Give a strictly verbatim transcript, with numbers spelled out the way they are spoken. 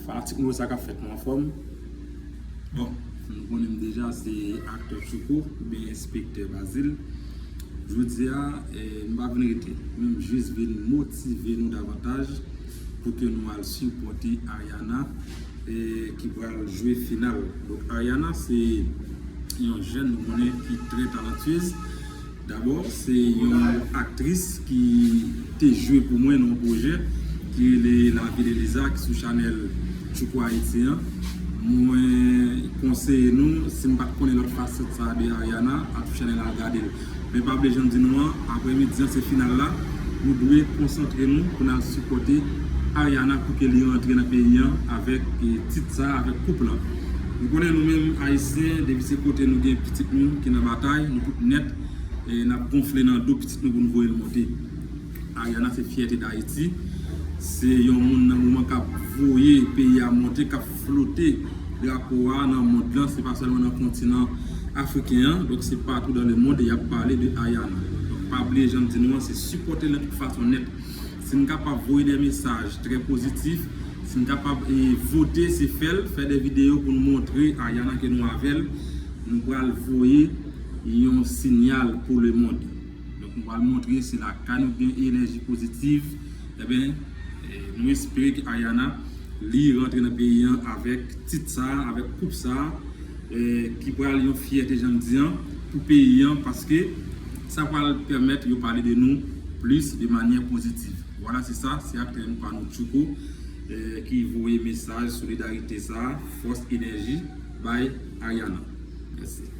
Fanatik nou, sa k ap fèt, nou anfòm? Bon, nou konnen m deja, se aktè Tchouko oubyen enspektè Bazil. Jodi a, eh, m pa vin rete, men m jis vin motive nou davantaj pou ke nou al sipòte Ariana, eh, ki pral jwe final. Donk, Ariana se yon jèn nou konnen ki trè talantyez. Dabò, se yon aktris ki te jwe pou mwen nan yon pwojè ki rele La Vie de Lisa, ki sou chanèl Tchouko Ayiti an. Mwen konseye nou, si n pa t konnen lòt fasèt sa a de Ariana, al sou chanèl la, al gade l. Men pa bliye jan m di nou an, aprèmidi an se final la, nou dwe konsantre nou pou n al sipòte Ariana pou ke li rantre nan peyi an avèk, eh, tit sa a, avèk koup lan. Nou konnen nou menm Ayisyen, depi se kote nou gen pitit nou ki nan batay, nou tout nèt, eh, n ap gonfle nan do pitit nou pou nou voye l monte. Ariana se fyète Dayiti. Se yon moun nan moman k ap voye peyi a monte, k ap flote drapo a nan mond lan. Se pa sèlman nan kontinan afriken an, donk se patou dans le monde y ap pale de Ariana. Donk pa bliye jan m di nou an, se sipòte l nan tout fason nèt. Si n kapab voye de mesaj trè pozitif, si n kapab, eh, vote, se fè l, fè de videyo pou nou montre Ariana ke nou avè l. Nou pral voye yon siyal pou le monde. Donk, nou pral montre se lakay nou gen enèji pozitif. Ebyen, eh, nou espere ke Ariana, li rantre nan peyi an avèk tit sa, avèk koup sa, eh, ki pral yon fyète, jan m di an, pou peyi an, paske sa pral pèmèt yo pale de nou plis de manyè pozitif. Vwala, se sa, se aktè nou pa nou Tchouko, eh, ki voye mesaj solidarite sa, fòs, enèji bay Ariana. Mèsi.